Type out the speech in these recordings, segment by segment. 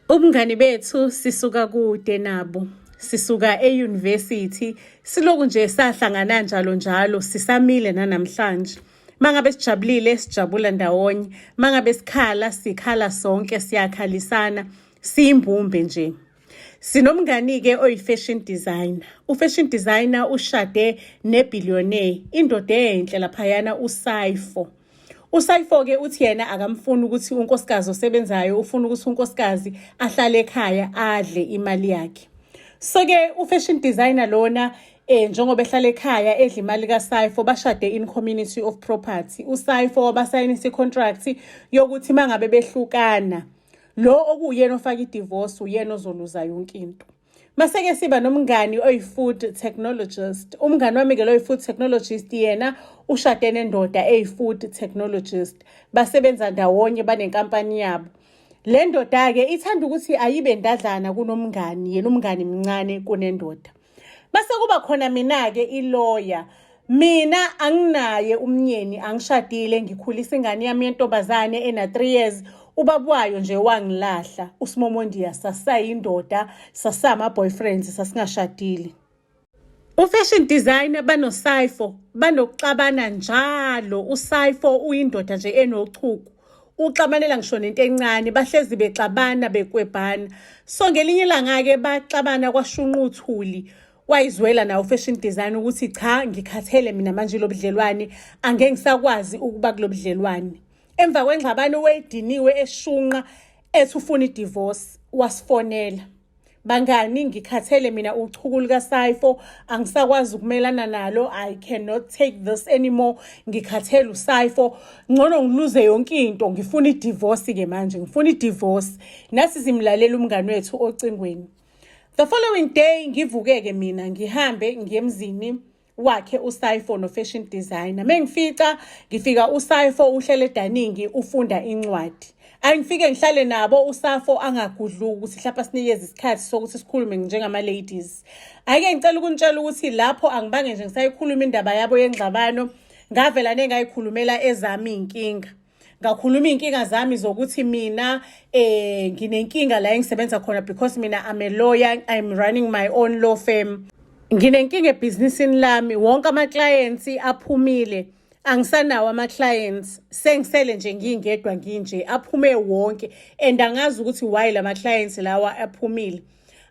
Ubungani bethu sisuka kude nabo, sisuka e-university, siloku nje sahlangana njalo njalo, sisamile nanamhlanje. Mangabe sijabulile sijabula ndawonye, mangabe sikhala sikhala sonke, siyakhalisana, siyimbumbe nje. Sinomngani-ke oyi-fashion designer. U-fashion designer ushade ne-billionaire, indoda enhle laphayana uSayifo. USayifo-ke uthi yena akamfuni ukuthi unkosikazi osebenzayo, ufuna ukuthi unkosikazi ahlale ekhaya adle imali yakhe. So-ke u-fashion designer lona njengoba ehlala ekhaya edla imali kaSayifo, bashade in community of property. USayifo wabasayinisa i-contract yokuthi mangabe behlukana, lo okuwuyena ofaka i-divorce uyena ozoluza yonke into. Mase-ke siba nomngani oyi-food technologist. Umngani wami-ke lo oyi-food technologist yena ushade nendoda eyi-food technologist. Basebenza ndawonye, banenkampani yabo. Le ndoda-ke ithanda ukuthi ayibe ndadlana kunomngani, yena umngani mncane kunendoda. Mase kuba khona mina-ke i-lawyer. Mina anginaye umnyeni, angishadile, ngikhulisa ingane yami yentombazane ena-3 years. Ubaba wayo nje wangilahla, uSimomondiya, sasayindoda, sasama-boyfriends, sasingashadile. U-fashion designer banoSayifo banokuxabana njalo. USayifo uyindoda nje enochuku. Uxabanela ngisho nento encane, bahlezi bexabana bekwebhana. So ngelinye ilanga-ke baxabana kwashunqa uthuli. Wayizwela nawo fashion designer ukuthi cha, ngikhathele mina manje lo budlelwane, angeke ngisakwazi ukuba kulo budlelwane. Emva kwengxabano wayediniwe eshunqa ethi ufuna i-divorce, wasifonela. Bangani, ngikhathele mina uchuku lukaSayifo, angisakwazi ukumelana nalo, I cannot take this anymore, ngikhathele uSayifo, ngcono ngiluze yonke into, ngifuna i-divorce-ke manje, ngifuna i-divorce. Nathi simlalela umngani wethu ocingweni. The following day ngivuke-ke mina ngihambe ngiye emzini wakhe uSayifo no-fashion designer. Mengifica, ngifika uSayifo uhlele e-dining ufunda incwadi. Angifike ngihlale nabo, uSafo angagudluki ukuthi mhlawumbe asinikeze isikhathi sokuthi sikhulume njengama-ladies. Ake ngicela ukunitshela ukuthi lapho angibange nje ngisayikhuluma indaba yabo yengxabano, ngavela nengayikhulumela ezami iy'nkinga. Ngakhuluma iy'nkinga zami zokuthi mina nginenkinga la engisebenza khona because mina I'm a lawyer, I'm running my own law firm. Nginenkinga ebhizinisini lami, wonke ama-clients aphumile. Angisanawo ama-clients, sengisele nje ngingedwa nginje, aphume wonke and angazi ukuthi why lama clients lawa aphumile.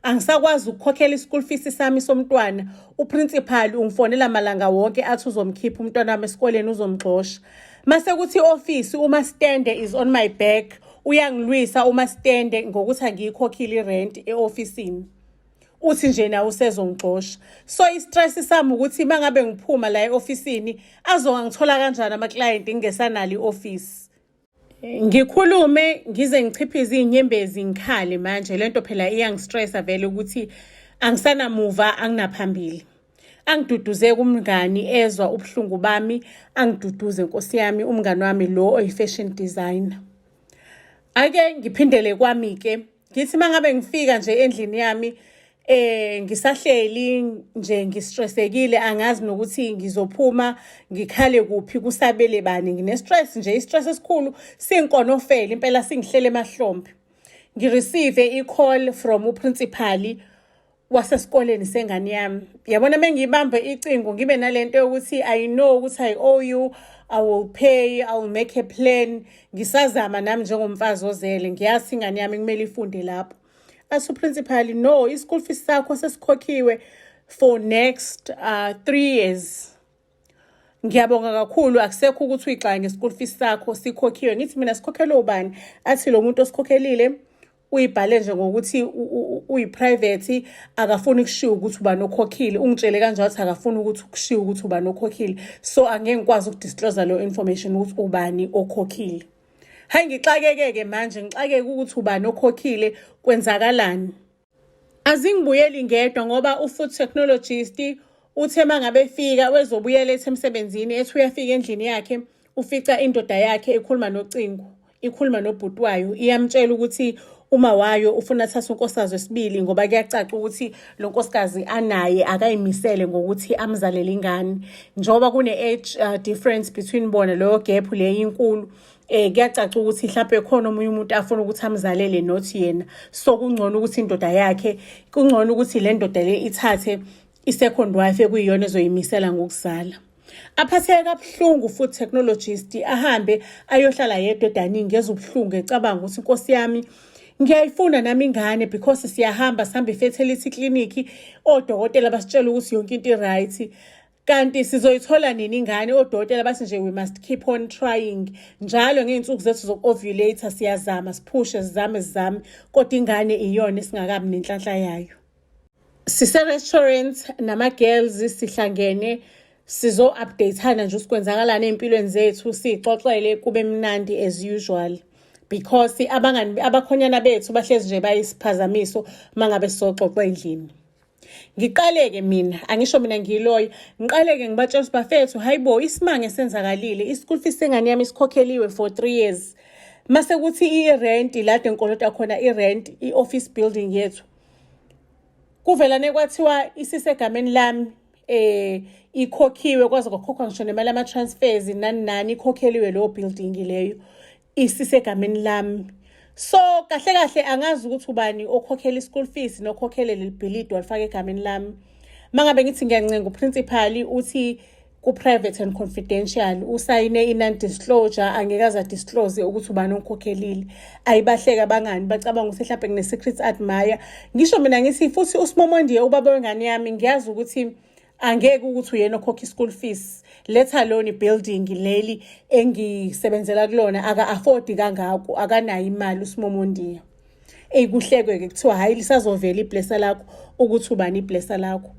Angisakwazi ukukhokhela i-school fees sami somntwana. U-principal ungifonela malanga wonke athi uzomkhipha umntwana wami esikoleni, uzomxosha. Mase kuthi i-office, umastende is on my back, uyangilwisa umastende ngokuthi angiyikhokhile i-rent e-ofisini. Uthi nje nawe usezongixosha. So i-stress sami ukuthi mangabe ngiphuma la e-ofisini azongangithola kanjani ama-client ngingesanalo i-office. Ngikhulume ngize ngichiphize iy'nyembezi ngikhale manje, lento phela iyangistressa vele ukuthi angisanamuva anginaphambili. Angiduduze kumngani ezwa ubuhlungu bami, angiduduze nkosi yami umngani wami lo oyi-fashion designer. Ake ngiphindele kwami-ke, ngithi mangabe ngifika nje endlini yami ngisahleli nje ngistressekile, angazi nokuthi ngizophuma ngikhale kuphi, kusabele bani, ngine-stress nje, i-stress esikhulu sinkonofela impela singihlele emahlombe. Ngi-receive i-call from u-principal wasesikoleni sengane yami. Yabona mengiyibambe icingo ngibe nalento yokuthi I know ukuthi I owe you, I will pay, I will make a plan. Ngisazama nami njengomfazi ozele, ngiyazi ingane yami kumele ifunde lapho. Athi u-principal, no, i-school fees sakho sesikhokhiwe for next 3 years. Ngiyabonga kakhulu, akusekho ukuthi uyixake nge-school fees sakho, sikhokhiwe. Ngithi mina, sikhokhelwe ubani? Athi lo muntu osikhokhelile uyibhale nje ngokuthi uyi-private, akafuni kushiwo ukuthi ubani okhokhile. Ungitshele kanjalo ukuthi akafuni ukuthi kushiwo ukuthi ubani okhokhile, so angeke ngikwazi uku-disclose leyo information ukuthi ubani okhokhile. Hayi, ngixakeke-ke manje, ngixakeke ukuthi ubani okhokhile, kwenzakalani. Azingibuyeli ngedwa ngoba u-food technologist uthe uma ngabe efika wezobuyela ethi emsebenzini, ethi uyafika endlini yakhe ufica indoda yakhe ikhuluma nocingo, ikhuluma nobhuti wayo, iyamtshela ukuthi uma wayo ufuna athathe unkosikazi wesibili ngoba kuyacaca ukuthi lo nkosikazi anaye akayimisele ngokuthi amzalele ingane, njengoba kune-age difference between bona, leyo gap le inkulu. Kuyacaca ukuthi mhlawumbe khona omunye umuntu afuna ukuthi amzalele, not yena. So kungcono ukuthi indoda yakhe, kungcono ukuthi le ndoda le ithathe i-second wife ekuyiyona ezoyimisela ngokuzala. Aphatheke kabuhlungu futhi technologist, ahambe ayohlala yedwa edaningi, ngezwe ubuhlungu, ecabanga ukuthi, "Inkosi yami, ngiyayifuna nami ingane," because siyahamba, sihamba i-fertility clinic, odokotela basitshela ukuthi yonke into i-right, kanti sizoyithola nini ingane? Odokotela bathi nje we must keep on trying njalo ngey'nsuku zethu zoku-ovulate, siyazama, siphushe, sizame, sizame, kodwa ingane iyona esingakabi nenhlanhla yayo. Sise-restaurant nama-girls, sihlangene sizo-update-ana nje ukuthi kwenzakalani ey'mpilweni zethu, siy'xoxele, kube mnandi as usual, because abangani, abakhonyana bethu bahlezi nje bayisiphazamiso uma ngabe sizoxoxa endlini. Ngiqale-ke mina, angisho mina ngiyiloya, ngiqale-ke ngibatshela ukuthi, "Bafethu, hayi bo, isimanga esenzakalile, i-school fees sengane yami isikhokheliwe for 3 years, mase kuthi i-rent lade ngikolota khona i-rent, i-office building yethu, kuvelane kwathiwa isisegameni lami, ikhokhiwe, kwaze kwakhokhwa ngisho nemali ama-transfers, nani nani, ikhokheliwe leyo building leyo, isisegameni lami. So kahle kahle angazi ukuthi ubani okhokhela i-school fees nokhokhele leli bhilidi walifaka egameni lami. Mangabe ngithi ngiyancenga uprincipal, uthi ku-private and confidential, usayine i-non-disclosure, angeke aze adisclose ukuthi ubani ongikhokhelile." Ayibahleka abangani, bacabanga ukuthi mhlawumbe ngine-secret admirer. Ngisho mina ngithi futhi uSimomondiye, ubaba wengane yami, ngiyazi ukuthi angeke ukuthi uyena okhokha i-school fees, let alone i-building leli engisebenzela kulona. Aka-afford kangako, akanayo imali uSimomondiya." Eyi, kuhlekwe-ke, kuthiwa, "Hhayi, lisazovela iblesser lakho ukuthi ubani iblesser lakho."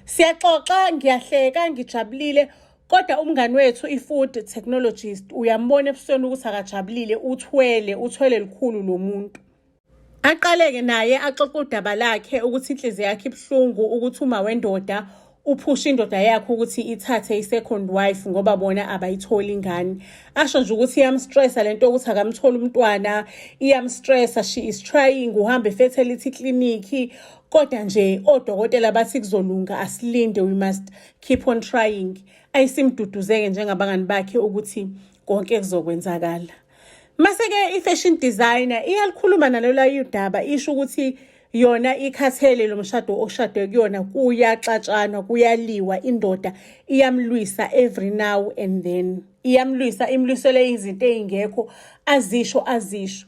Siyaxoxa, ngiyahleka, ngijabulile, kodwa umngani wethu i-food technologist uyambona ebusweni ukuthi akajabulile, uthwele, uthwele likhulu lo muntu. Aqale-ke naye axoxe udaba lakhe ukuthi inhliziyo yakhe ibuhlungu, ukuthi uma wendoda uphusha indoda yakhe ukuthi ithathe i-second wife ngoba bona abayitholi ingane. Asho nje ukuthi iyamstressa lento yokuthi akamtholi umntwana, iyamstressa. She is trying, uhamba e-fertility clinic, kodwa nje odokotela bathi kuzolunga, asilinde, we must keep on trying. Ayisimduduzeke njengabangani bakhe ukuthi konke kuzokwenzakala. Mase-ke i-fashion designer iyalikhuluma nalo udaba, isho ukuthi yona ikhathele lo mshado oshadwe kuyona, kuyaxatshanwa, kuyaliwa, indoda iyamlwisa every now and then, iyamlwisa, imlwisele izinto ey'ngekho, azisho, azisho.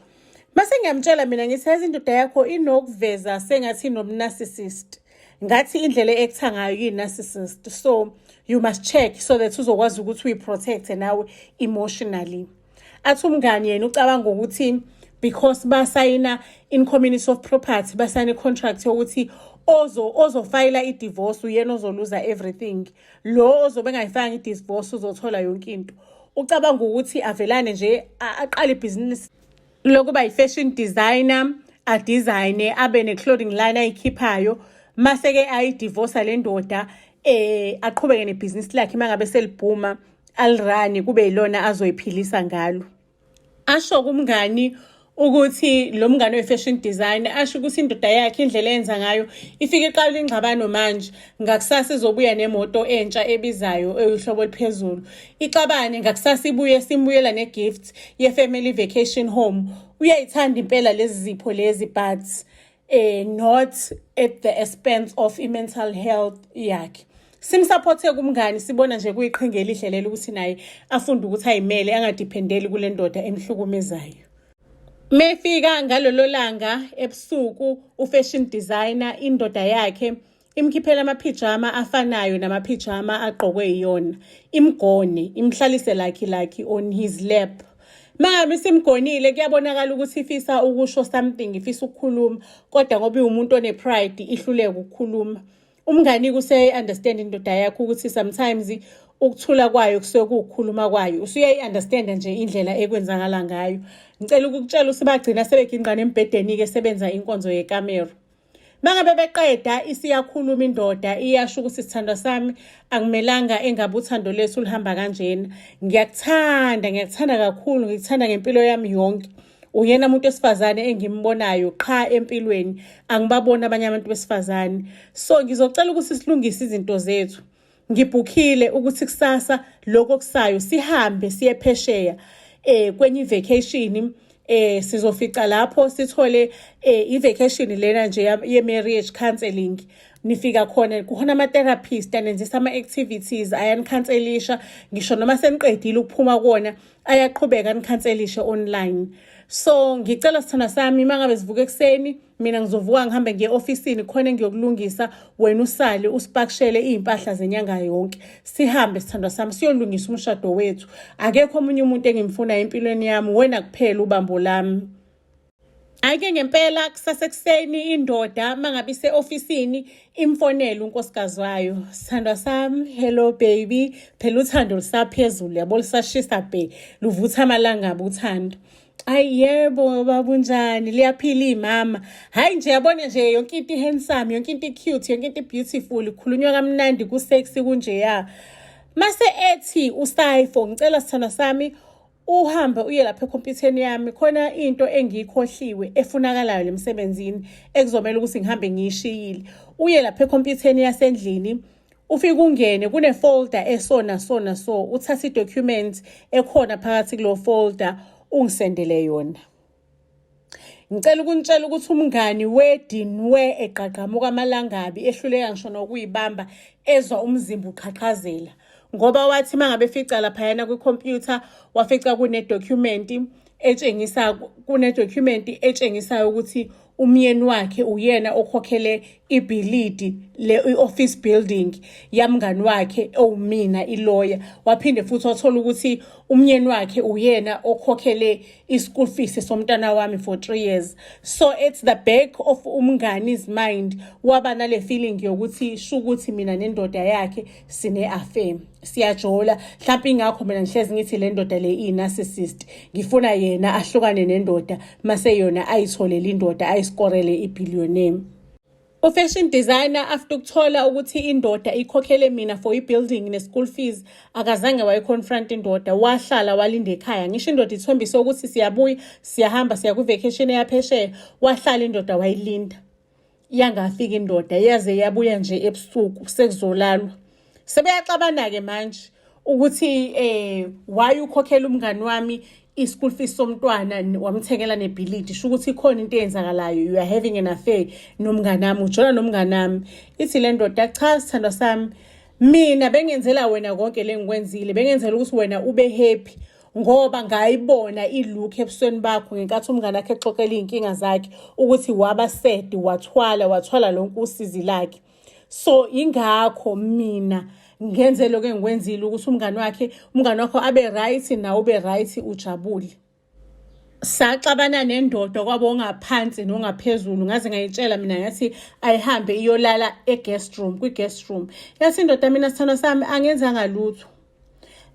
Mase ngiyamtshela mina ngithi, "Yazi, indoda yakho inokuveza sengathi inom-narcissist, ngathi indlela e-acta ngayo iyi-narcissist, so you must check so that uzokwazi ukuthi uyi-protect nawe emotionally." Athi umngani yena ucabanga ukuthi because basayina in community of property, basayina i-contract yokuthi ozofayila i-divorce uyena ozoluza everything, lo ozobe engayifanga i-divorce uzothola yonke into. Ucabanga ukuthi avelane nje aqale ibhizinisi lokuba i-fashion designer, adizayine, abe ne-clothing line ayikhiphayo, mase-ke ayidivosa le ndoda, aqhubeke nebhizinisi lakhe, uma ngabe selibhuma alirani, kube yilona azoyiphilisa ngalo. Asho kumngani ukuthi lo mngane we-fashion designer asho ukuthi indoda yakhe indlela eyenza ngayo, ifike iqala ingxabano manje, ngakusasa izobuya nemoto entsha ebizayo eyuhlobo oluphezulu, ixabane, ngakusasa ibuye simbuyela ne-gift ye-family vacation home. Uyayithanda impela lezi zipho lezi, but not at the expense of i-mental health yakhe. Simsupporte kumngani, sibona nje kuyiqhinga elihle lelo ukuthi naye afunde ukuthi ayimele, angadependeli kule ndoda emhlukumezayo. Mefika ngalolo langa ebusuku u-fashion designer, indoda yakhe imkhiphela amaphijama afanayo namaphijama agqokwe yiyona, imgone, imhlalise like on his lap. Mangabe simgonile, kuyabonakala ukuthi ifisa ukusho something, ifisa ukukhuluma, kodwa ngoba iwumuntu one-pride ihluleka ukukhuluma. Umngani kuse-understand indoda yakho ukuthi sometimes ukuthula kwayo kusuke kuwukukhuluma kwayo, usuyayi-understanda nje indlela ekwenzakala ngayo. Ngicela ukukutshela ukuthi bagcina sebeginqana embhedeni-ke, sebenza inkonzo yekamero. Mangabe beqeda, isiyakhuluma indoda, iyasho ukuthi, "Sithandwa sami, akumelanga engabe uthando lethu luhamba kanjena. Ngiyakuthanda, ngiyakuthanda kakhulu, ngikuthanda ngempilo yami yonke. Uyena muntu wesifazane engimbonayo qha empilweni, angibaboni abanye abantu besifazane. So ngizocela ukuthi silungise izinto zethu. Ngibhukhile ukuthi kusasa lokho kusayo sihambe siye phesheya. kwenye vacation, sizofica lapho sithole i-vacation lena nje ye-marriage counseling. Nifika khona, kukhona ama-therapist anenzisa ama-activities, ayanikhanselisha ngisho noma seniqedile ukuphuma kuwona, ayaqhubeka anikhanselishe online. So ngicela, sithandwa sami, uma ngabe sivuka ekuseni, mina ngizovuka ngihambe ngiye ofisini khona ngiyokulungisa, wena usale usipakishele iy'mpahla zenyanga yonke. Sihambe, sithandwa sami, siyolungisa umshado wethu. Akekho omunye umuntu engimfunayo empilweni yami, wena kuphela ubambo lami. Hhayi-ke, ngempela kusasekuseni indoda uma ngabe ise-ofisini imfonele unkosikazi wayo, "Sithandwa sami, hello baby." Phela uthando lusaphezulu, yabo, lisashisa bhe, luvutha amalangabi uthando. "Ayi yebo baba, unjani? Liyaphila imama?" Hayi nje, yabona nje, yonke into i-handsome, yonke into i-cute, yonke into i-beautiful, kukhulunywa kamnandi, ku-sexy kunjeya. Mase ethi usayifo, "Ngicela, sithandwa sami, uhambe uye lapha ekhompyutheni yami, khona into engiyikhohliwe efunakalayo lemsebenzini ekuzomela ukuthi ngihambe ngiyishiyile. Uye lapha ekhompyutheni yasendlini, ufike ungene kune-folder esona sona, so uthathe i-document ekhona phakathi kulo folder, ungisendele yona." Ngicela ukunitshela ukuthi umngani wedinwe egqagqamuka amalangabi, ehluleka ngisho nokuyibamba, ezwa umzimba uqhaqhazela, ngoba wathi uma ngabe efica laphayana kwikhompyutha, wafica kune-document etshengisayo ukuthi umyeni wakhe uyena okhokhele ibhilidi le i-office building yamngani wakhe owumina iloya. Waphinde futhi wathola ukuthi umyeni wakhe uyena okhokhele i-school fees somntwana wami for 3 years. So at the back of umngani's mind waba nale feeling yokuthi shukuthi mina nendoda yakhe sine-affair, siyajola mhlawumbe, ingakho mina ngihlezi ngithi le ndoda le iyi-narcissist, ngifuna yena ahlukane nendoda, mase yona ayitholele indoda, ayiskorele i-billionaire. U-fashion designer, after ukuthola ukuthi indoda ikhokhele mina for i-building ne-school fees, akazange wayi-confront indoda. Wahlala walinda ekhaya, ngisho indoda ithembise ukuthi siyabuya, siyahamba, siya kwi-vacation eyaphesheya. Wahlala indoda wayilinda, yangafika indoda, yaze yabuya nje ebusuku sekuzolalwa. Sebeyaxabana-ke manje ukuthi why ukhokhela umngani wami i-school fees somntwana, wamthengela nebhilidi, sho ukuthi ikhona into eyenzakalayo, you are having an affair nomngani wami, ujola nomngani wami. Ithi le ndoda, "Cha, sithandwa sami, mina bengenzela wena konke le ngikwenzile, bengenzela ukuthi wena ube happy, ngoba ngayibona i-look ebusweni bakho ngenkathi umngane wakhe exoxela iy'nkinga zakhe, ukuthi waba sad, wathwala wathwala lonke usizi lakhe. So ingakho mina ngenze lokho engikwenzile, ukuthi umngane wakhe, umngane wakho abe right, nawe ube right, ujabule." Saxabana nendoda kwabo ongaphansi nongaphezulu, ngaze ngayitshela mina ngathi ayihambe iyolala e-guest room, kwi-guest room. Yathi indoda, "Mina, sithandwa sami, angenzanga lutho,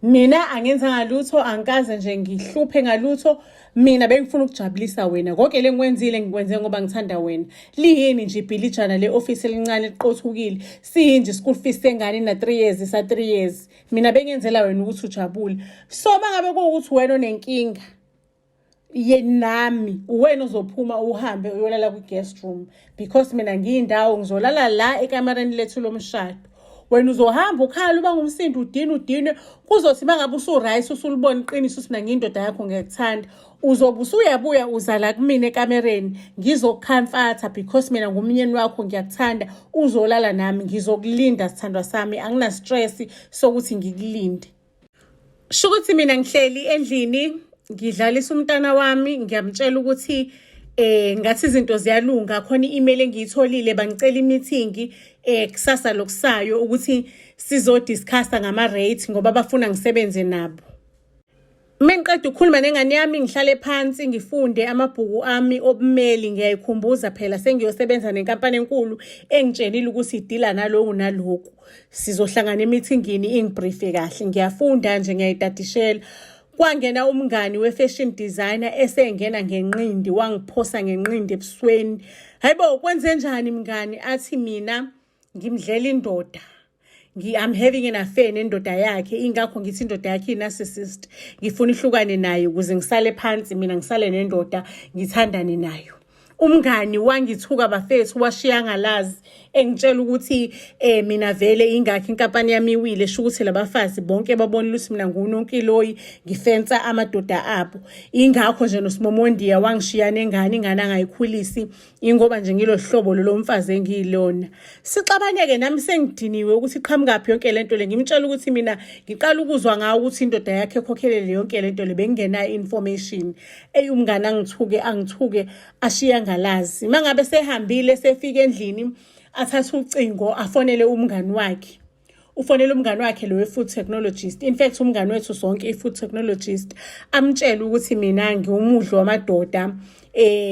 mina angenzanga lutho, angikaze nje ngihluphe ngalutho. Mina bengifuna ukujabulisa wena. Konke le ngikwenzile, ngikwenze ngoba ngithanda wena. Liyini nje ibhilijana le-ofisi elincane liqothukile? Siyinje school fees sengane na-3 years, sa-3 years? Mina bengenzela wena ukuthi ujabule. So uma ngabe kuwukuthi wena onenkinga ye nami, uwena ozophuma uhambe uyolala kwi-guest room, because mina ngiyindawo, ngizolala la ekamereni lethu lomshado. Wena uzohamba ukhala, uba ngumsindo, udine udinwe. Kuzothi uma ngabe usu-right, usulibona iqiniso ukuthi mina ngiyindoda yakho, ngiyakuthanda, uzobe usuyabuya uza la kumina ekamereni, ngizokukhamfatha, because mina ngumnyeni wakho, ngiyakuthanda. Uzolala nami, ngizokulinda, sithandwa sami, angina-stress sokuthi ngikulinde." Sho ukuthi mina ngihleli endlini, ngidlalisa umntana wami, ngiyamtshela ukuthi ngathi izinto ziyalunga, khona i-email engiyitholile, bangicela i-meeting kusasa lokusayo ukuthi sizodiscussa ngama-rate, ngoba bafuna ngisebenze nabo. Mengiqeda ukukhuluma nengane yami, ngihlale phansi ngifunde amabhuku ami obumeli. Ngiyayikhumbuza phela sengiyosebenza nenkampani enkulu engitshelile ukuthi idila naloku naloku, sizohlangana emithingini, ingibriefe kahle. Ngiyafunda nje, ngiyayitadishela. Kwangena umngani we-fashion designer, esengena ngenqindi, wangiphosa ngenqindi ebusweni. "Hayibo, kwenze njani, mngani?" Athi mina ngimdlela indoda, I'm having an affair nendoda yakhe, ingakho ngithi indoda yakhe iyi-narcissist, ngifuna ihlukane naye ukuze ngisale phansi mina, ngisale nendoda, ngithandane nayo. Umngani wangithuka bafethu, washiya ngalazi engitshela ukuthi mina vele ingakho inkampani yami iwile, sho ukuthi labafazi bonke babona ukuthi mina ngunonkiloyi, ngifensa amadoda abo. Ingakho nje noSimomondiya wangishiya nengane, ingane angayikhulisi, ingoba nje ngilo hlobo lo mfazi engiyilona. Sixabaneke nami sengidiniwe ukuthi iqhamukaphi yonke lento le. Ngimtshela ukuthi mina ngiqala ukuzwa ngawo ukuthi indoda yakhe ekhokhelele yonke lento le, bengingenayo information. Eyi, umngane angithuke, angithuke, ashiya ngalazi. Mangabe sehambile, sefika endlini, athathe ucingo afonele umngani wakhe. Ufonela umngani wakhe lo we-food technologist, in fact umngani wethu sonke i-food technologist, amtshele ukuthi mina ngiwumudli wamadoda,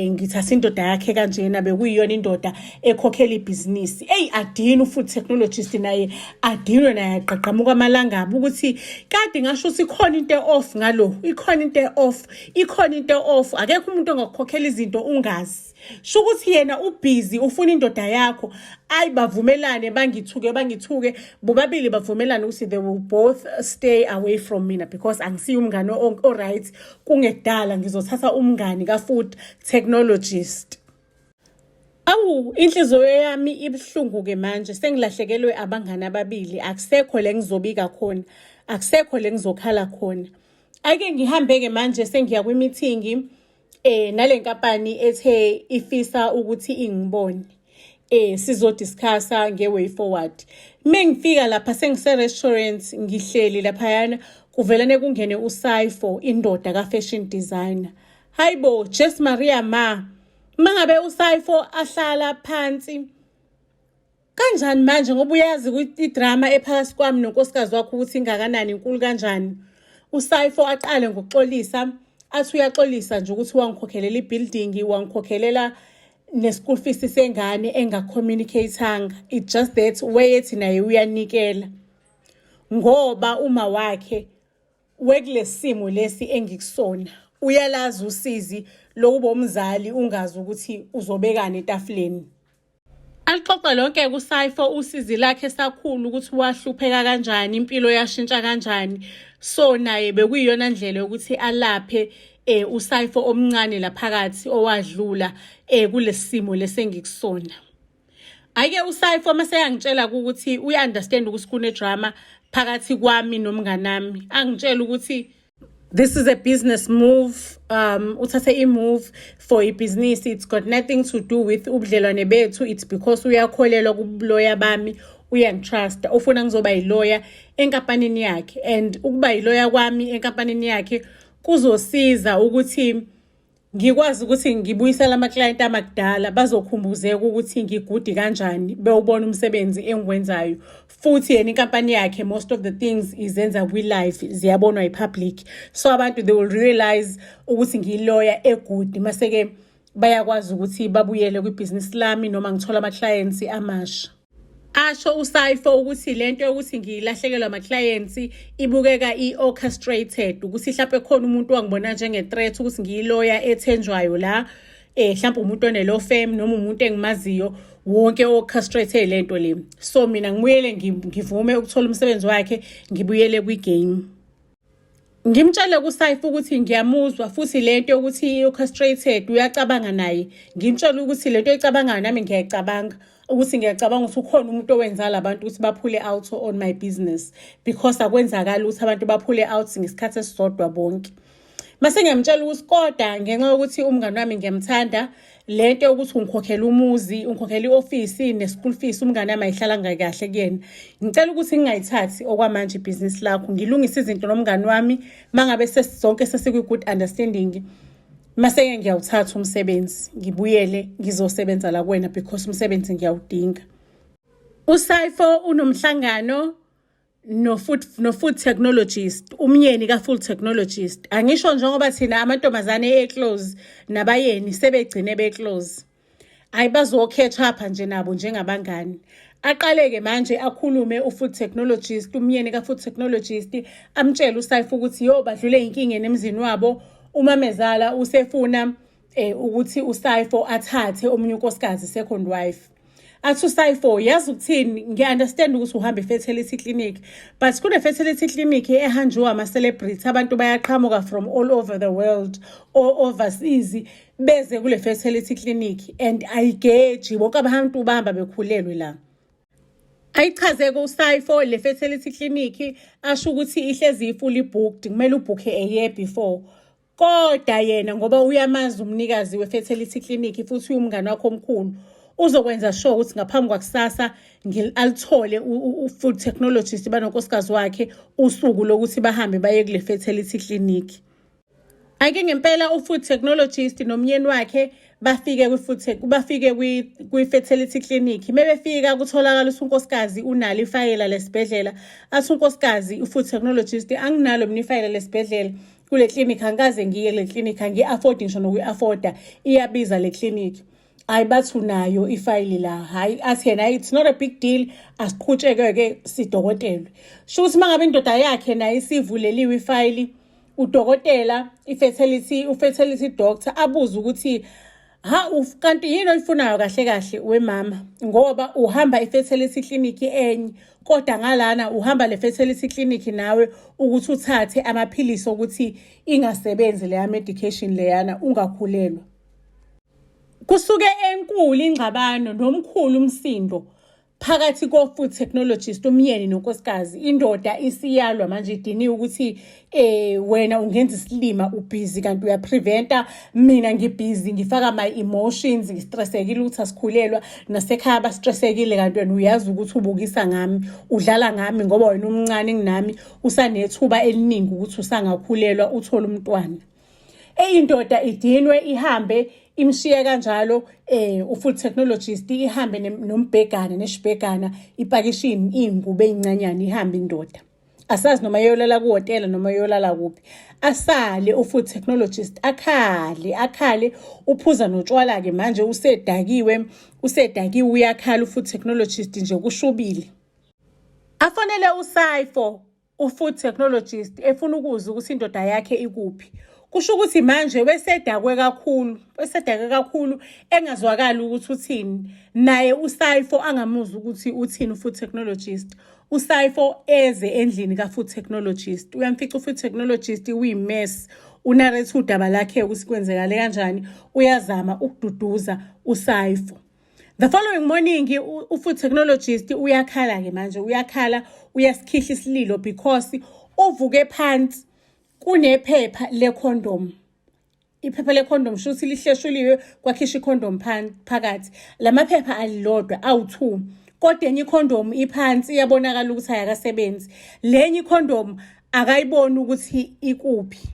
ngithatha indoda yakhe kanjena, bekuyiyona indoda ekhokhela ibhizinisi. Eyi, adini u-food technologist naye, adinwe naye, aqaqamuka amalangabi ukuthi kade ngasho ukuthi ikhona into e-off ngalo, ikhona into e-off, ikhona into e-off. Akekho umuntu ongakukhokhela izinto ungazi, sho ukuthi yena ubhizi ufuna indoda yakho. Ayi, bavumelane, bangithuke, bangithuke bobabili, bavumelane ukuthi they will both stay away from mina because angisiyo umngane o-right. Kungekudala ngizothatha umngani ka-food technologist. Awu, inhliziyo yami ibuhlungu-ke manje, sengilahlekelwe abangani ababili. Akusekho le ngizobika khona, akusekho le ngizokhala khona. Ake ngihambe-ke manje, sengiya kwi-meeting nale nkampani ethe ifisa ukuthi ingibone, sizodiscussa nge-way forward. Mengifika lapha, sengise-restaurant, ngihleli laphayana, kuvelane kungene uSaifo, indoda ka-fashion designer. Hayibo, Jess Maria ma, mangabe uSaifo ahlala phansi kanjani manje, ngoba uyazi ukuthi idrama ephakathi kwami nonkosikazi wakho ukuthi ingakanani, inkulu kanjani. USaifo aqale ngokuxolisa, athi uyaxolisa nje ukuthi wangikhokhelela i-building, wangikhokhelela ne-school fees sengane, engacommunicatanga. It's just that wayethi naye uyanikela ngoba uma wakhe wekulesimo lesi engikusona, uyalazi usizi lokuba umzali ungazi ukuthi uzobekana etafuleni. Alixoxe lonke kuSaifo usizi lakhe sakhulu, ukuthi wahlupheka kanjani, impilo yashintsha kanjani. So naye bekuyiyona ndlela yokuthi alaphe uSaifo omncane laphakathi owadlula kulesimo lesengikusona. Ake uSaifo mase yangitshela ukuthi uya-understand ukuthi kune-drama phakathi kwami nomnganami, angitshela ukuthi this is a business move, uthathe i-move for ibhizinisi. It's got nothing to do with ubudlelwane bethu. It's because uyakholelwa kubuloya bami, uyangitrust, ufuna ngizoba yiloya enkampanini yakhe, and ukuba yiloya kwami enkampanini yakhe kuzosiza ukuthi ngikwazi ukuthi ngibuyisele amaklayenti amakudala, bazokhumbuzeka ukuthi ngi-good kanjani, bewubona umsebenzi engiwenzayo. Futhi yena inkampani yakhe, most of the things izenza kwi-live, ziyabonwa i-public, so abantu they will realize ukuthi ngiyiloya e-good, mase-ke bayakwazi ukuthi babuyele kwibhizinisi lami noma ngithola ama-clients amasha. Asho uSaifo ukuthi lento yokuthi ngilahlekelwa ama-clients ibukeka i-orchestrated, ukuthi mhlawumbe khona umuntu wangibona njenge-threat ukuthi ngiyiloya ethenjwayo la, mhlawumbe umuntu one-law firm noma umuntu engimaziyo wonke orchestrate lento le. So mina ngibuyele, ngivume ukuthola umsebenzi wakhe, ngibuyele kwi-game. Ngimtshele kuSaifo ukuthi ngiyamuzwa futhi lento yokuthi i-orchestrated uyacabanga naye. Ngimtshele ukuthi lento oyicabangayo nami ngiyayicabanga, ukuthi ngiyacabanga ukuthi ukhona umuntu owenza labantu ukuthi baphule out on my business, because akwenzakali ukuthi abantu baphule out ngesikhathi esisodwa bonke. Mase ngiyamtshela ukuthi kodwa ngenxa yokuthi umngani wami ngiyamthanda, lento yokuthi ungikhokhela umuzi, ungikhokhela i-ofisi ne-school fees, umngani wami ayihlalanga kahle kuyena. Ngicela ukuthi ngingayithathi okwamanje ibhizinisi lakho, ngilungise izinto nomngani wami. Mangabe sesonke sesikwi-good understanding, mase-ke ngiyawuthatha umsebenzi, ngibuyele ngizosebenza la kuwena, because umsebenzi ngiyawudinga. USaifo unomhlangano no-food technologist, umyeni ka-food technologist. Angisho njengoba thina amantombazane e-close nabayeni sebegcine be-close, hayi, bazo-catch up nje nabo njengabangani. Aqale-ke manje akhulume u-food technologist, umyeni ka-food technologist, amtshele uSaifo ukuthi yo, badlule ey'nkingeni emzini wabo, umamezala usefuna ukuthi uSaifo athathe omunye unkosikazi, second wife. Athi uSayifo, yazi ukuthini, ngiya-understand ukuthi uhamba i-fertility clinic, but kune-fertility clinic ehanjiwa ama-celebrity. Abantu bayaqhamuka from all over the world or overseas beze kule fertility clinic and ayigeji, bonke abantu bahamba bekhulelwe la. Ayichaze-ke uSayifo le fertility clinic, asho ukuthi ihlezi i-fully booked, kumele ubhukhe a year before. Kodwa yena ngoba uyamazi umnikazi we-fertility clinic futhi uyumngane wakho omkhulu, uzokwenza sure ukuthi ngaphambi kwakusasa alithole u-food technologist banonkosikazi wakhe usuku lokuthi bahambe baye kule fertility clinic. Ake ngempela u-food technologist nomyeni wakhe bafike kwi-food bafike kwi-fertility clinic. Mebefika kutholakala ukuthi unkosikazi unalo ifayela lesibhedlela. Athi unkosikazi, u-food technologist, "Anginalo mina ifayela lesibhedlela kule clinic, angikaze ngiye kule clinic, angiyi-afford ngisho nokuyi-afforda, iyabiza le clinic." Hayi, bathi unayo ifayili la. Hayi, athi yena, "It's not a big deal, asiqhutsheke-ke sidokotelwe." Sho ukuthi uma ngabe indoda yakhe nayo isivuleliwe ifayili, udokotela i-fertility, u-fertility doctor abuze ukuthi, "Ha, kanti yini oyifunayo kahle kahle wemama, ngoba uhamba i-fertility clinic enye, kodwa ngalana uhamba le fertility clinic nawe ukuthi uthathe amaphilisi okuthi ingasebenzi leya medication leyana, ungakhulelwa?" Kusuke enkulu ingxabano nomkhulu umsindo phakathi ko-food technologist, umyeni nonkosikazi. Indoda isiyalwa manje, idiniwe ukuthi wena ungenza isilima, ubhizi kanti uyapreventa, mina ngibhizi ngifaka my emotions, ngistressekile ukuthi asikhulelwa, nasekhaya bastressekile, kanti wena uyazi ukuthi ubukisa ngami, udlala ngami, ngoba wena umncane kunami, usanethuba eliningi ukuthi usangakhulelwa uthole umntwana. Eyindoda idinwe, ihambe imshiye kanjalo u-food technologist, ihambe nombhegana neshibhegana, ipakishe iy'ngubo ey'ncanyana, ihambe indoda. Asazi noma iyolala kuhhotela noma iyolala kuphi. Asale u-food technologist akhale, akhale, uphuza notshwala-ke manje, usedakiwe, usedakiwe, uyakhala u-food technologist nje, kushubile. Afonele uSayifo u-food technologist efuna ukuzwa ukuthi indoda yakhe ikuphi. Kusho ukuthi manje wesedakwe kakhulu, wesedakwe kakhulu, engazwakali ukuthi uthini. Naye uSayifo angamuzwa ukuthi uthini u-food technologist. USayifo eze endlini ka-food technologist, uyamfica u-food technologist uyi-mess, unarrate udaba lakhe ukuthi kwenzekale kanjani, uyazama ukududuza uSayifo. The following morning u-food technologist uyakhala-ke manje, uyakhala, uyasikhihla isililo because uvuke phansi kunephepha le-condom. Iphepha le-condom, shuthi lihleshuliwe kwakhishwa i-condom phakathi. La maphepha alilodwa, awu-two, kodwa enye i-condom iphansi, iyabonakala ukuthi ayakasebenzi. Lenye i-condom akayiboni ukuthi ikuphi.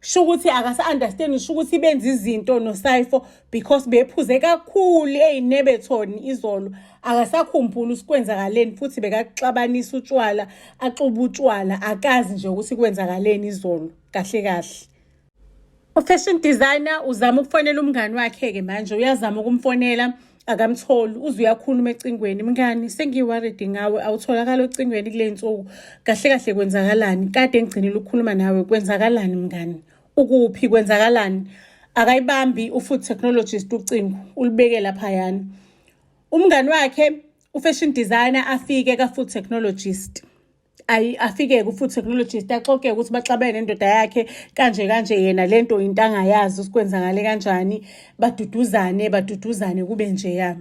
Sho ukuthi akasa-understand, sho ukuthi benza izinto noSayifo because bephuze kakhulu ey'nebethoni izolo. Akasakhumbuli ukuthi kwenzakaleni, futhi bekaxabanisa utshwala, axuba utshwala, akazi nje ukuthi kwenzakaleni izolo kahle kahle. U-fashion designer uzama ukufonela umngani wakhe-ke manje, uyazama ukumfonela, akamtholi, uze uyakhuluma ecingweni, "Mngani, sengiyi-worried ngawe, awutholakali ocingweni kule nsuku, kahle kahle kwenzakalani? Kade ngigcinile ukukhuluma nawe, kwenzakalani mngani? Ukuphi, kwenzakalani?" Akayibambi u-food technologist ucingo, ulibeke laphayana. Umngani wakhe u-fashion designer afike ka-food technologist. Ayi, afike ku-food technologist, axoxe ukuthi baxabene nendoda yakhe kanje kanje, yena lento into angayazi ukuthi kwenzakale kanjani, baduduzane, baduduzane, kube njeya.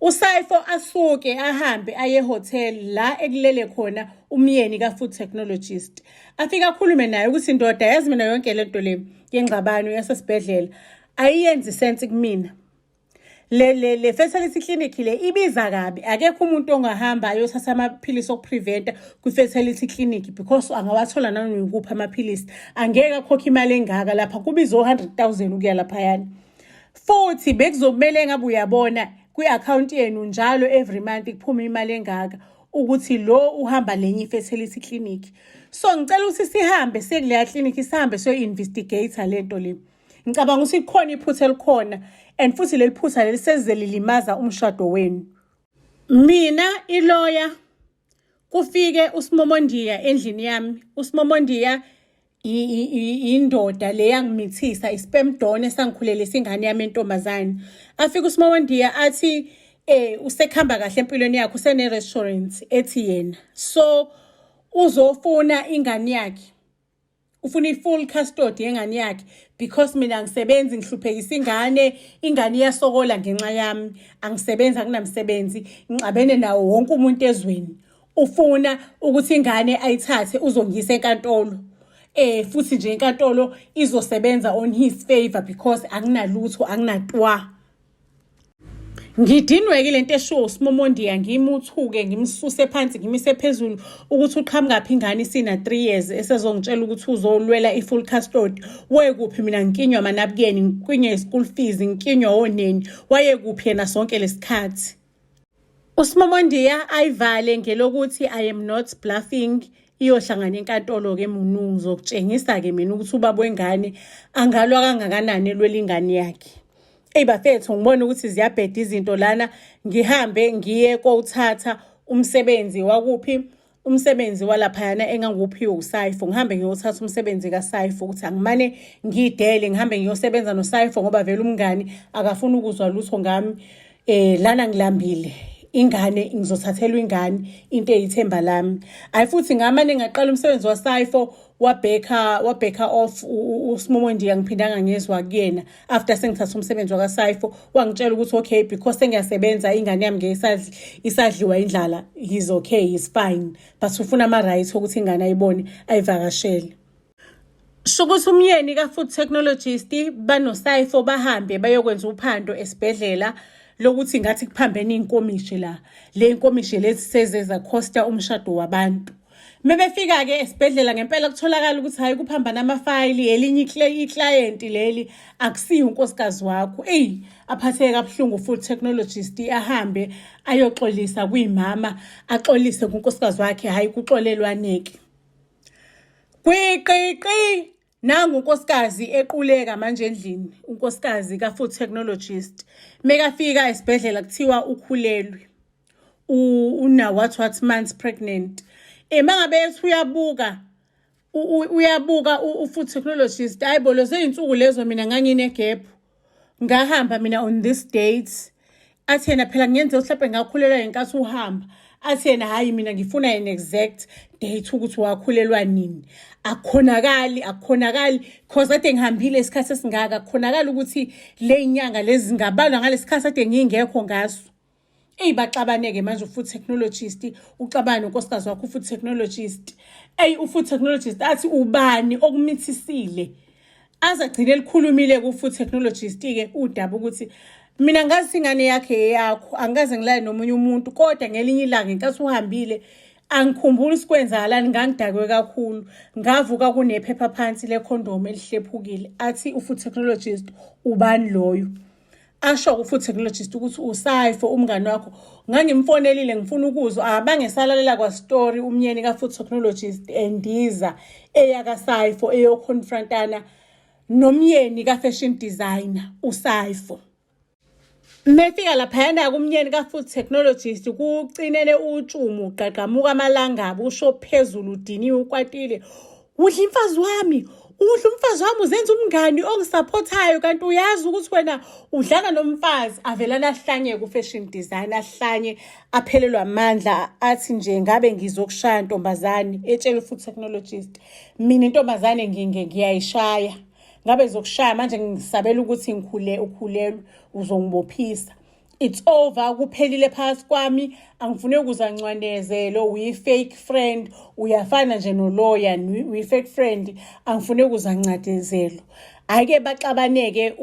USayifo asuke ahambe aye ehotel la ekulele khona umyeni ka-food technologist. Afike akhulume naye ukuthi, "Indoda, yazi mina yonke lento le yengxabano yasesibhedlela ayiyenzi sense kumina. Le fertility clinic le ibiza kabi, akekho umuntu ongahamba ayothatha amaphilisi okupreventa kwi-fertility clinic because angawathola nanoma ikuphi amaphilisi, angeke akhokhe imali engaka lapha, kubiza o-100,000 ukuya laphayana. Futhi bekuzomele ngabe uyabona kwi-akhawunti yenu njalo every month kuphuma imali engaka ukuthi lo uhamba lenye i-fertility clinic. So ngicela ukuthi sihambe siye kuleya clinic, sihambe siyo-investigate lento le. Ngicabanga ukuthi kukhona iphutha elikhona and futhi leli phutha leli selize lilimaza umshado wenu." Mina iloya, kufike uSimomondiya endlini yami. USimomondiya indoda le yangimithisa, i-sperm donor esangikhulelisa ingane yami entombazane. Afike uSimomondiya athi, Usekuhamba kahle empilweni yakhe, usene-restaurant ethi yena. So uzofuna ingane yakhe, ufuna i-full custody yengane yakhe because mina angisebenzi, ngihluphekisa ingane, ingane iyasokola ngenxa yami, angisebenzi, anginamsebenzi, ngixabene nawo wonke umuntu ezweni. Ufuna ukuthi ingane ayithathe, uzongiyisa enkantolo. Futhi nje inkantolo izosebenza on his favor because anginalutho, anginatwa. Ngidinweke lento eshiwo uSimomondiya, ngimuthuke, ngimsuse phansi, ngimise phezulu ukuthi uqhamukaphi ingane isina 3 years esezongitshela ukuthi uzolwela i-full custody. Wekuphi? Mina ngikinywa amanabukeni, ngikinywa i-school fees, ngikinywa oneni. Wayekuphi yena sonke lesikhathi? USimomondiya ayivale ngelokuthi, "I am not bluffing, iyohlangana enkantolo-ke munu, ngizokutshengisa-ke mina ukuthi ubaba wengane angalwa kangakanani elwela ingane yakhe." Eyi bafethu, ngibona ukuthi ziyabheda izinto lana. Ngihambe ngiye kowuthatha umsebenzi wakuphi, umsebenzi walaphayana engangiwuphiwe uSayifo. Ngihambe ngiyothatha umsebenzi kaSayifo ukuthi angimane ngiyidele, ngihambe ngiyosebenza noSayifo ngoba vele umngani akafuni ukuzwa lutho ngami. Lana ngilambile, ingane ngizothathelwa ingane, into eyithemba lami. Ayi futhi ngamane ngaqala umsebenzi waSayifo, wabheka off uSimomondiya, ngiphindanga ngezwa kuyena after sengithatha umsebenzi wakaSayifo. Wangitshela ukuthi okay, because sengiyasebenza, ingane yami ngeke isadliwa indlala, he's okay, he's fine, but ufuna ama-rights okuthi ingane ayibone, ayivakashele. Shukuthi umyeni ka-food technologist banoSayifo bahambe bayokwenza uphando esibhedlela lokuthi ngathi kuphambene iy'nkomishi la, le nkomishi lezi seze zakhosta umshado wabantu. Mebefika-ke esibhedlela ngempela kutholakala ukuthi hhayi, kuphambana amafayili, elinye iklayenti leli, akusiyo unkosikazi wakho. Eyi, aphatheke kabuhlungu food technologist, ahambe ayoxolisa kuyimama, axolise kunkosikazi wakhe, hhayi kuxolelwaneke. Kwiqiqi, nangu unkosikazi equleka manje endlini, unkosikazi ka-food technologist. Mekafika esibhedlela kuthiwa ukhulelwe, una what what months pregnant. Mangabe ethi uyabuka, uyabuka u-food technologist, hayi bo, lezo iy'nsuku lezo mina ngangine-gap, ngahamba mina on this date. Athi yena phela kungenzeka mhlawumbe ngakhulelwa ngenkathi uhamba. Athi yena hhayi, mina ngifuna an exact date ukuthi wakhulelwa nini. Akukhonakali, akukhonakali, cause kade ngihambile isikhathi esingaka, akukhonakali ukuthi le nyanga lezi zingabalwa ngalesi sikhathi kade ngingekho ngaso. Eyi, baxabane-ke manje, u-food technologist uxabane nonkosikazi wakho u-food technologist. Eyi, u-food technologist athi ubani okumithisile, aze agcine elikhulumile ku-food technologist-ke udaba ukuthi mina ngazi ingane yakhe eyakho, angikaze ngilale nomunye umuntu, kodwa ngelinye ilanga ngenkathi uhambile angikhumbuli sikwenzakalani, ngangidakwe kakhulu, ngavuka kunephepha phansi lekhondomu elihlephukile. Athi u-food technologist, ubani loyo? Asho u-food technologist ukuthi uSayifo umngani wakho, ngangimfonelile ngifuna ukuzwa. Abangesalalela kwa-story, umnyeni ka-food technologist endiza eya kaSayifo eyoconfrontana nomyeni ka-fashion designer uSayifo. Mefika laphayana kumnyeni ka-food technologist kucinene utshumu, ugqagqamuka amalangabi, usho phezulu, udiniwe, ukwatile. Udla imfazi wami, udla umfazi wami, uzenza umngani ongisaphothayo kanti uyazi ukuthi wena udlala nomfazi. Avelana ahlanye ku-fashion designer, ahlanye aphelelwe amandla, athi nje ngabe ngizokushaya ntombazane, etshela u-food technologist, mina intombazane ngiyayishaya, ngabe zokushaya manje, ngisabela ukuthi ngikhule ukhulelwe, uzongibophisa, it's over, kuphelile phakathi kwami, angifune ukuza ncwanezelo, uyi-fake friend, uyafana nje noloya, uyi-fake friend, angifune ukuza ncadezelo. Hhayi-ke baxabaneke,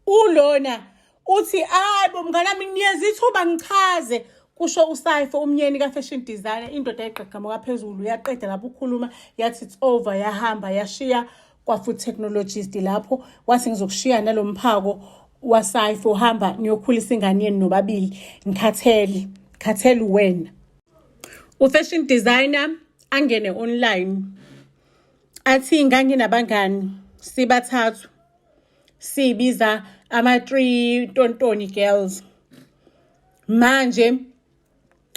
ulona uthi hayi bo mngani wami, nginikeza ithuba ngichaze, kusho uSayifo umnyeni ka-fashion designer. Indoda yayigqagqamuka phezulu, yaqeda lapho ukukhuluma, yathi it's over, yahamba, yashiya kwa-food technologist lapho. Wathi ngizokushiya nalo mphako waSayifo, hamba niyokhulisa ingane yenu nobabili, ngikhathele, ngikhathele wena. U-fashion designer angene online athi nganginabangani sibathathu, sibiza ama-three tontoni girls. Manje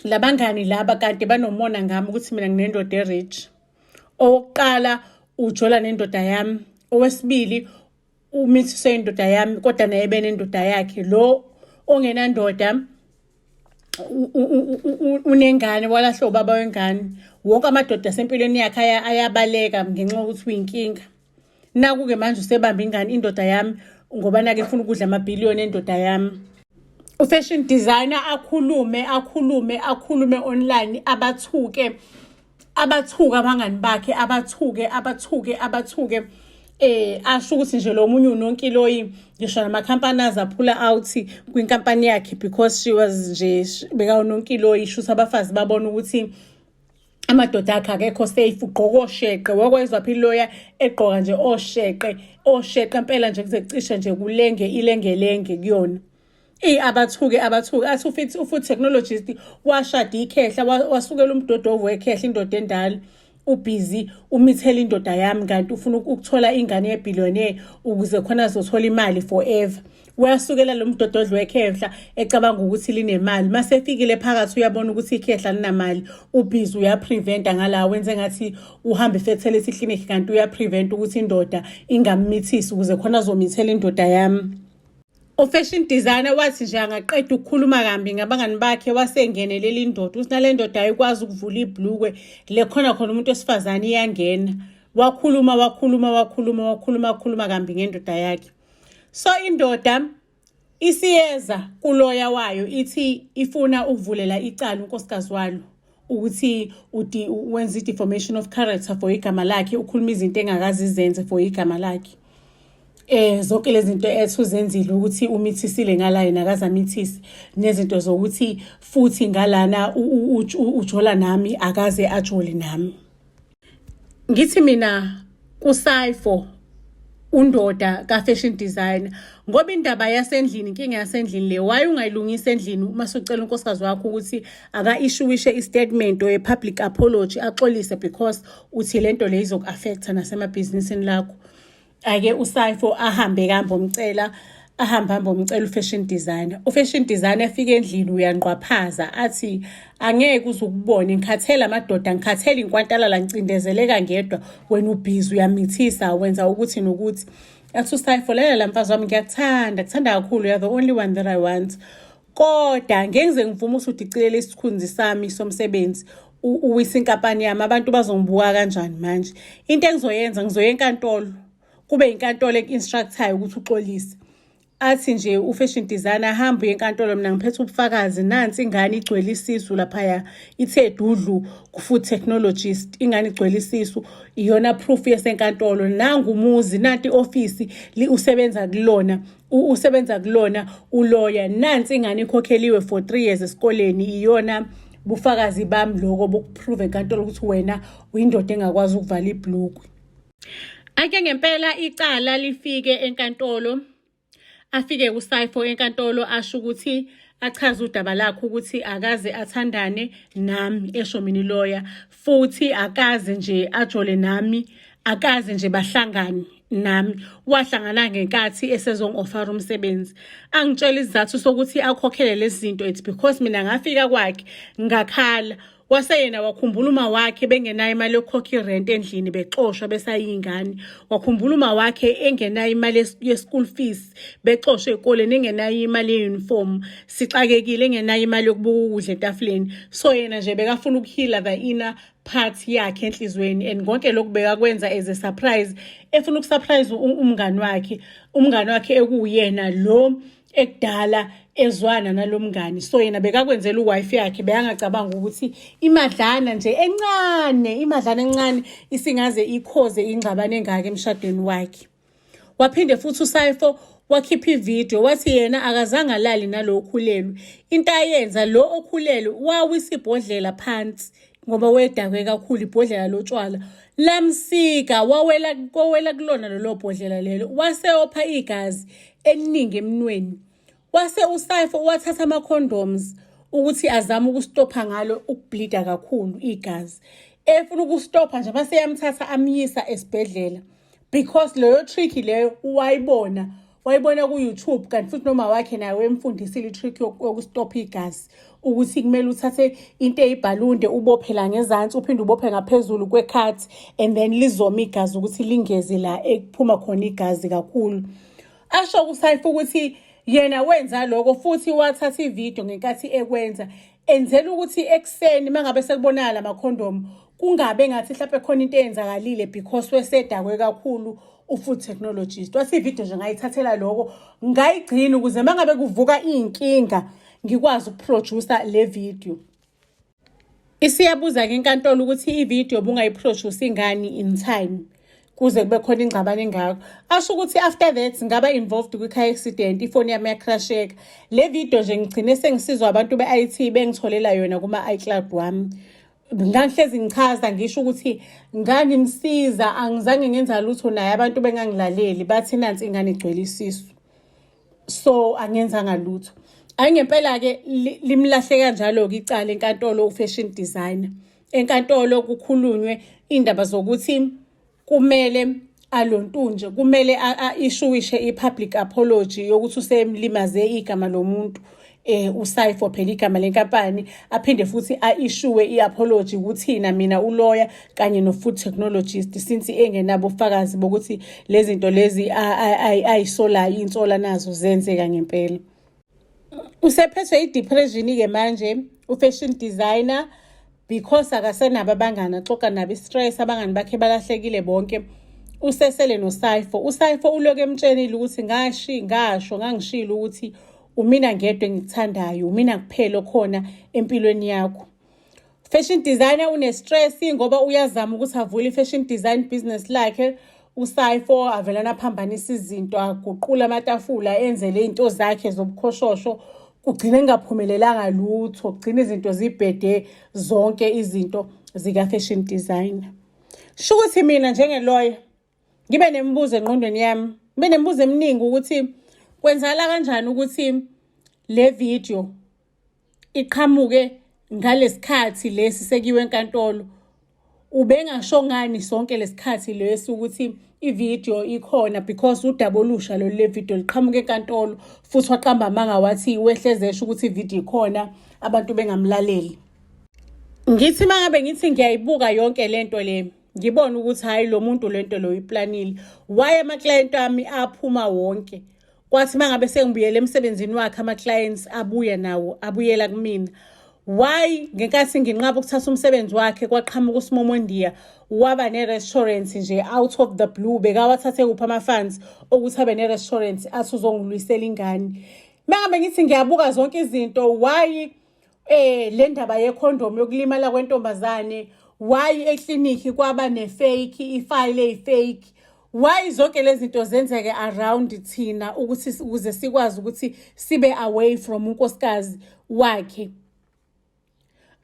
labangani laba kanti banomona ngami ukuthi mina nginendoda e-rich. Owokuqala ujola nendoda yami, owesibili umithiswe indoda yami kodwa naye benendoda yakhe, lo ongenandoda. Unengane, walahlwa ubaba wengane. Wonke amadoda asempilweni yakhe ayabaleka ngenxa yokuthi uyinkinga. Naku-ke manje usebamba ingane, indoda yami, ngoba nake efuna ukudla amabhiliyoni endoda yami. U-fashion designer akhulume, akhulume, akhulume online, abathuke, abathuke abangani bakhe, abathuke, abathuke, abathuke, asho ukuthi nje lo munye unonkiloyi, ngisho namakhampani aze aphula out kwinkampani yakhe because she was nje bekawunonkiloyi. Shuthi abafazi babona ukuthi amadoda akhe akekho safe. Ugqoka osheqe, wakwezwa phi loya egqoka nje osheqe, osheqe impela nje, kuze kucishe nje kulenge ilengelenge kuyona. Abathuke, abathuke, athi ufithi u-food technologist washada ikhehla, wasukela umdodovu wekhehla, indoda endala, ubhizi umithela indoda yami, kanti ufuna ukuthola ingane ye-billionaire ukuze khona azothola imali forever. Uyasukela lo mdododlo wekhehla ecabanga ukuthi linemali. Masefikile phakathi, uyabona ukuthi ikhehla linamali. Ubhizi uyapreventa ngala, wenze ngathi uhamba i-fertility clinic, kanti uyapreventa ukuthi indoda ingammithisi ukuze khona azomithela indoda yami. U-fashion designer wathi nje angaqeda ukukhuluma kambi ngabangani bakhe, wasengenelela indoda, ukuthi nale ndoda ayikwazi ukuvula ibhlukwe le khona khona umuntu wesifazane iyangena. Wakhuluma, wakhuluma, wakhuluma, wakhuluma, wakhuluma kambi ngendoda yakhe. So indoda isiyeza kuloya wayo, ithi ifuna ukuvulela icala unkosikazi walo ukuthi wenza i-deformation of character for igama lakhe, ukhuluma izinto engakazi izenze for igama lakhe, zonke lezi zinto ethi uzenzile, ukuthi umithisile ngala, yena akazamithisi, nezinto zokuthi futhi ngalana ujola nami, akaze ajole nami. Ngithi mina kusayifo undoda ka-fashion designer, ngoba indaba yasendlini, inkinga yasendlini le, why ungayilungisa endlini uma sucela unkosikazi wakho ukuthi aka-issue-ishe i-statement or a-public apology, axolise, because uthi lento le izoku-affecta nasemabhizinisini lakho? Ake usayifo ahambe kambe omcela, ahambe hambe omcela u-fashion designer. U-fashion designer efika endlini, uyanqwaphaza, athi angeke uze ukubone, ngikhathele amadoda, ngikhathele inkwantalala, ngicindezeleka ngedwa, wena ubhizi uyamithisa, wenza ukuthi nokuthi. Athi usayifo, lela la mfazi wami, ngiyakuthanda, kuthanda kakhulu, you are the only one that I want, kodwa ngeke ngize ngivume ukuthi udicilele isithunzi sami somsebenzi, uwise inkampani yami. Abantu bazongibuka kanjani manje? Into engizoyenza, ngizoya enkantolo, kube inkantolo eku-instructayo ukuthi uxolise. Athi nje u-fashion designer, ahambe uye enkantolo, mina ngiphethe ubufakazi. Nansi ingane igcwele isisu laphaya, ithe dudlu ku-food technologist, ingane igcwele isisu, iyona proof yesenkantolo. Nangu umuzi, nanti i-ofisi usebenza kulona, usebenza kulona uloya. Nansi ingane ikhokheliwe for 3 years esikoleni, iyona bufakazi bami loko bokuprove enkantolo ukuthi wena uyindoda engakwazi ukuvala ibhlukwe. Ake ngempela icala lifike enkantolo. Afike uSayifo enkantolo, asho ukuthi, achaze udaba lakhe ukuthi akaze athandane nami, esho mina lawyer, futhi akaze nje ajole nami, akaze nje bahlangane nami, wahlangana ngenkathi esezongi-offera umsebenzi. Angitshela isizathu sokuthi akhokhele lezi zinto, it's because mina ngafika kwakhe ngakhala, wase yena wakhumbula uma wakhe bengenayo imali yokukhokha irent endlini, bexoshwa besayingane. Wakhumbula uma wakhe engenayo imali ye-school fees, bexoshwe ey'koleni, engenayo imali ye-uniform, sixakekile, engenayo imali yokubuka ukudla etafuleni. So yena nje bekafuna ukuheala the inner part yakhe enhliziyweni, and konke lokhu bekakwenza as a surprise, efuna ukusurprise umngani wakhe, umngani wakhe ekuwuyena lo ekudala ezwana nalo mngani. So yena bekakwenzela uwife yakhe, bekangacabanga ukuthi imadlana nje encane, imadlana encane isingaze ikhoze ingxabano engaka emshadweni wakhe. Waphinde futhi uSayifo wakhipha ividiyo, wathi yena akazange alali nalo okhulelwe. Into ayenza lo okhulelwe, wawisa ibhodlela phansi ngoba wedakwe kakhulu, ibhodlela lotshwala lamsika, wawela, kowela kulona lolo bhodlela lelo, wase opha igazi eliningi emnweni. Wase uSayifo wathatha ama-condoms ukuthi azame ukustopha ngalo ukubleeda kakhulu igazi, efuna ukustopha nje, mase yamthatha amyisa esibhedlela, because leyo trick leyo wayibona, wayibona ku-YouTube, kanti futhi noma wakhe naye wemfundisile i-trick yokustopha igazi, ukuthi kumele uthathe into eyibhalunde, ubophe la ngezansi, uphinde ubophe ngaphezulu kwe-cut, and then lizoma igazi ukuthi lingezi la ekuphuma khona igazi kakhulu. Asho kusayifo ukuthi Yena wenza lokho futhi wathatha ividiyo ngenkathi ekwenza, enzela ukuthi ekuseni mangabe sekubonakala amakhondomu kungabe ngathi mhlawumbe khona into eyenzakalile because wesedakwe kakhulu u-food technologist. Wathi ividiyo nje ngayithathela lokho, ngayigcina ukuze mangabe kuvuka iy'nkinga ngikwazi ukuprojusa le vidiyo. Isiyabuza-ke inkantolo ukuthi ividiyo bungayiprojusi ngani in time kuze kube khona ingxabano engako. Asho ukuthi after that ngaba involved kwi-car accident, ifoni yami yacrasheka. Le video nje ngigcine sengisizwa abantu be-IT bengitholela yona kuma-iCloud wami. Ngangihlezi ngichaza ngisho ukuthi ngangimsiza, angizange ngenza lutho naye, abantu bengangilaleli bathi nansi ingane igcwele isisu. So angenzanga lutho. Ayi ngempela-ke limlahle kanjalo-ke icala enkantolo u-fashion designer. Enkantolo kukhulunywe indaba zokuthi kumele alontunje, kumele a-issuishe i-public apology yokuthi usemlimaze igama lomuntu, uSayifo phela igama lenkampani, aphinde futhi a-issue i-apology kuthina mina uloya kanye no-food technologist, since engenabo ubufakazi bokuthi lezi zinto lezi ayisolayo iy'nsola nazo zenzeka ngempela. Usephethwe i-depression-ke manje u-fashion designer because akasenabo abangani axoxa nabo, i-stress, abangani bakhe balahlekile bonke. Usesele noSayifo. USayifo uloku emtshenile ukuthi ngasho ngangishilo ukuthi umina ngedwa engikuthandayo, umina kuphela okhona empilweni yakho. Fashion designer une-stress ngoba uyazama ukuthi avule i-fashion design business lakhe. USayifo avelana aphambanisa izinto, aguqula amatafula, enzele iy'nto zakhe zobukhoshosho, kugcine kungaphumelelanga lutho, kugcine izinto zibhede zonke izinto zika-fashion designer. Sho ukuthi mina njengeloya ngibe nemibuzo engqondweni yami, ngibe nemibuzo eminingi ukuthi kwenzakala kanjani ukuthi le video iqhamuke ngalesikhathi lesi sekuyiwe enkantolo. Ubengasho ngani sonke lesikhathi lesi ukuthi ividiyo ikhona? Because udaba olusha lolu le video liqhamuka enkantolo, futhi waqamba amanga wathi wehleze esho ukuthi ividiyo ikhona, abantu bengamlaleli. Ngithi uma ngabe ngithi ngiyayibuka yonke lento le, ngibone ukuthi hhayi, lo muntu lento lo uyiplanile. Why amaklayenti ami aphuma wonke? Kwathi uma ngabe sengibuyele emsebenzini wakhe, ama-clients abuya nawo, abuyela kumina. Why ngenkathi nginqaba ukuthatha umsebenzi wakhe kwaqhamuka uSimomondiya waba ne-restaurant nje out of the blue? Bekawathathe kuphi ama-funds okuthi abe ne-restaurant, athi uzongilwisela ingane? Uma ngabe ngithi ngiyabuka zonke izinto, why le ndaba yekhondom yokulimala kwentombazane? Why eklinikhi kwaba ne-fake ifayile eyi-fake? Why zonke lezi zinto zenzeke around thina ukuthi ukuze sikwazi ukuthi sibe away from unkosikazi wakhe?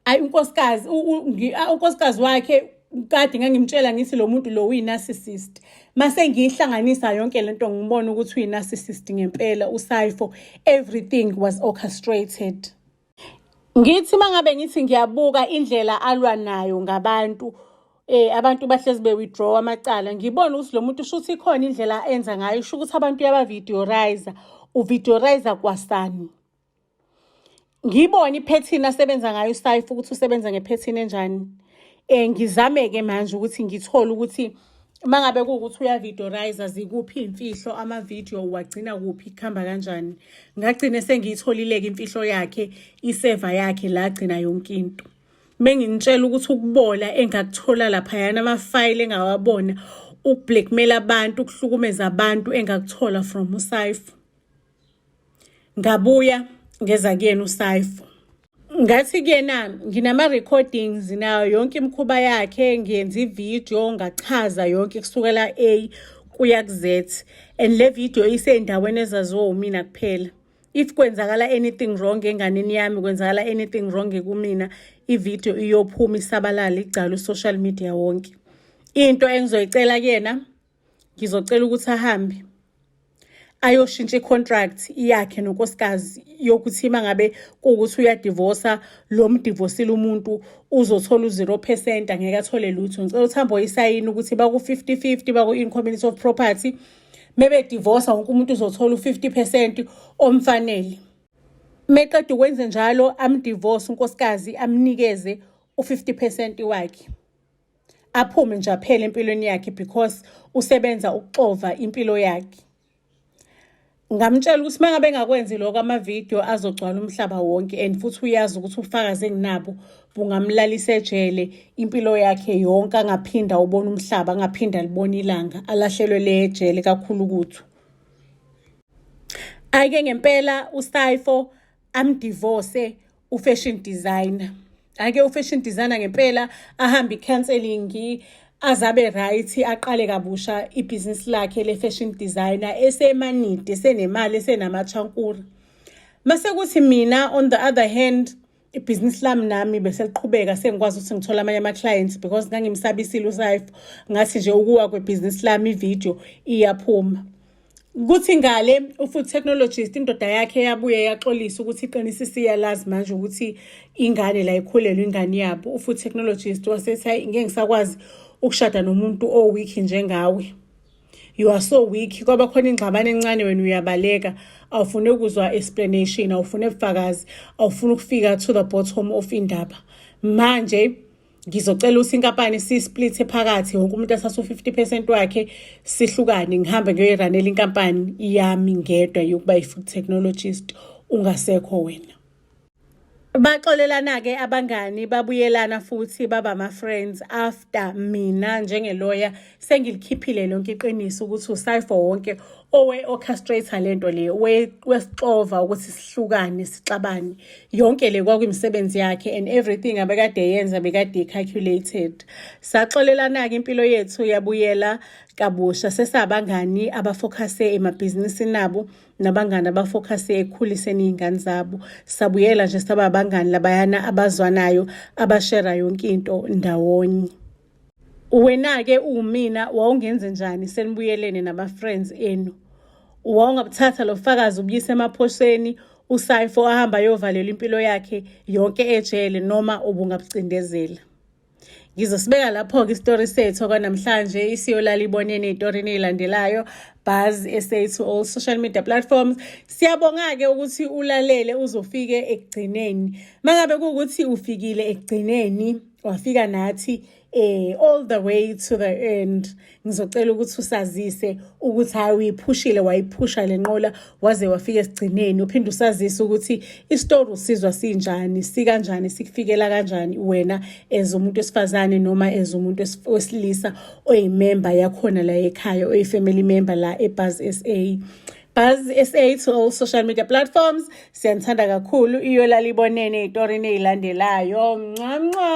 Ayi, unkosikazi wakhe kade ngangimtshela ngithi lo muntu lo uyi-narcissist. Mase ngiyihlanganisa yonke lento, ngibona ukuthi uyi-narcissist ngempela uSayifo. Everything was orchestrated. Ngithi mangabe ngithi ngiyabuka indlela alwa nayo ngabantu, abantu bahlezi be-withdraw amacala, ngibona ukuthi lo muntu shuthi ikhona indlela enza ngayo, sho ukuthi abantu uyaba-videorize, uvideorize kwasani. Ngibone iphethini asebenza ngayo uSayifo ukuthi usebenza ngephethini enjani. Ngizame-ke manje ukuthi ngithole ukuthi uma ngabe kuwukuthi uyavideorize, zikuphi iy'mfihlo, amavidiyo uwagcina kuphi, kuhamba kanjani. Ngagcine sengiyitholile-ke imfihlo yakhe, iseva yakhe la agcina yonke into. Menginitshela ukuthi ukubola engakuthola laphayana, amafayili engawabona, ukublackmail abantu, ukuhlukumeza abantu engakuthola from uSayifo. Ngabuya ngeza kuyena uSayifo. Ngathi kuyena nginama-recordings nayo yonke imikhuba yakhe, ngiyenza ividiyo ngachaza yonke kusukela A kuya ku-Z, and le video isey'ndaweni ezaziwa umina kuphela. If kwenzakala anything wrong enganeni yami, kwenzakala anything wrong kumina, ividiyo iyophuma isabalala igcwale u-social media wonke. Into engizoyicela kuyena, ngizocela ukuthi ahambe ayoshintsha i-contract yakhe nonkosikazi yokuthi uma ngabe kuwukuthi uyadivosa, lo mdivosile umuntu uzothola u-0%, angeke athole lutho. Ngicela ukuthi hambe oyisayini ukuthi baku-50-50, baku-in community of property, mebedivosa wonke umuntu uzothola u-50% omfanele. Meqeda ukwenze njalo, amdivorce unkosikazi, amnikeze u-50% wakhe, aphume nje aphele empilweni yakhe because usebenza ukuxova impilo yakhe. Ngamtshela ukuthi uma ngabe engakwenzi lokho amavidiyo azogcwala umhlaba wonke and futhi uyazi ukuthi ubufakazi enginabo bungamlalisa ejele impilo yakhe yonke angaphinda ubona umhlaba angaphinda alibona ilanga alahlelwe le ejele kakhulu kuthu. Ayike ngempela uSayfo amdivorce ufashion designer. Ake ufashion designer ngempela ahambe i-counseling azabe right aqale kabusha ibhizinisi lakhe le-fashion designer esemanide esenemali esenamachankura. Mase kuthi mina on the other hand ibhizinisi lami nami beseliqhubeka sengikwazi ukuthi ngithole amanye ama-clients because ngangimsabisile uSayfo ngathi nje ukuwa kwebhizinisi lami ividiyo iyaphuma. Kuthi ngale ufood technologist indoda yakhe yabuye yaxolisa ukuthi iqinisa isiyalazi manje ukuthi ingane la ikhulelwe ingane yabo. Ufood technologist wasethi hayi ngeke ngisakwazi ukushada nomuntu o-weak njengawe. You are so weak. Kwaba khona ingxabano encane wena uyabaleka. Awufune ukuzwa explanation, awufune bufakazi, awufuni ukufika to the bottom of indaba. Manje ngizocela ukuthi inkampani siyisplithe phakathi wonke umuntu athathe u-50% wakhe sihlukane ngihambe ngiyoyiranela inkampani yami ngedwa yokuba i-food technologist ungasekho wena. Baxolelana-ke abangani babuyelana futhi baba ama-friends after mina njengeloya sengilikhiphile lonke iqiniso ukuthi uSayfo wonke owe-orchestrator lento le wesixova ukuthi sihlukane sixabane yonke le kwakuyimisebenzi yakhe and everything abekade yenza bekade calculated. Saxolelana-ke impilo yethu yabuyela kabusha sesabangani abafokhase emabhizinisini abo nabangani abafokhase ekukhuliseni iy'ngane zabo. Sabuyela nje saba abangani labayana abazwanayo abashera yonke into ndawonye. Wena-ke uwumina wawungenze njani senibuyelene nama-friends enu? Wawungabuthatha lo bufakazi ubuyise emaphoseni uSayfo ahamba ayovalelwa impilo yakhe yonke ejele noma ubungabucindezela? Ngizosibeka lapho-ke isitori sethu okwanamhlanje isiyolala ibonene ey'torini ey'landelayo. Buzz SA to all social media platforms. Siyabonga-ke ukuthi ulalele uzofike ekugcineni. Mangabe kuwukuthi ufikile ekugcineni wafika nathi all the way to the end ngizocela ukuthi usazise ukuthi hayi uyiphushile wayiphusha le nqola waze wafika esigcineni uphinde usazise ukuthi isitori usizwa sinjani sikanjani sikufikela kanjani wena as umuntu wesifazane noma as umuntu wesilisa oyimember yakhona la ekhaya oyi-family member la eBuzz SA. Buzz SA to all social media platforms. Siyanithanda kakhulu. Iyolala ibonene ey'torini ey'landelayo. Ncwa ncwa.